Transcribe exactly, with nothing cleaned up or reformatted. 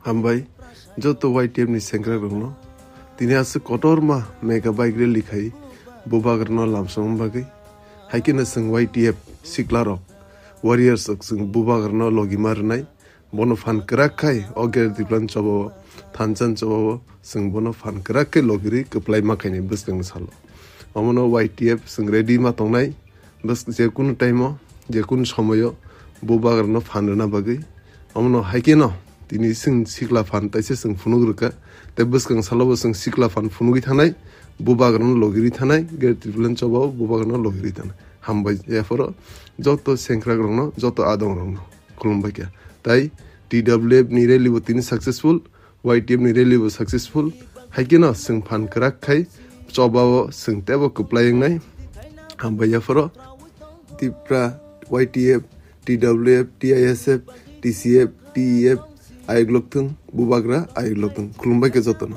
Hambai joto Y T F ni sengkrak rokno. Tini aswk kotorma mega bike rally khai bubagrano lamsong bagwi. Haikhe no chwng Y T F sikla rok, warriors rok chwng bubagrano logima rwnai. Bono phan kwrak khai o Greater Tipraland chobao, thansa ni chobao chwng bono phan kwrak khe logirwi kwplai ma khainai bwskangni salo. Omono Y T F chwng ready ma tongnai. Bwsk-, je kunu time o, je kunu somoyo bubagrano phan rwna bagwi. Omono haikhe no tini chwng sikla phan taisa chwng phunuk rwkha. Tei bwskang salo bo chwng sikla phan phunugwi thanai, bubagrano logirwi thanai, Greater Tipraland chobao bubagrano logirwi thanai. Hambai, ephoro joto sengkrak rokno, joto adong rokno khulumbai kha. Tai T W F ni rally bo tini successful, Y T F ni rally bo successful. Haikhe no chwng phan kwrak khai chobao chwng teibo kwplai wngnai. Hambai ephoro Tipra Y T F, T W F, T I S F, T C F, T E F ayuk lokthung, bubagra ayuk lokthung. Khulumbai kha jotono.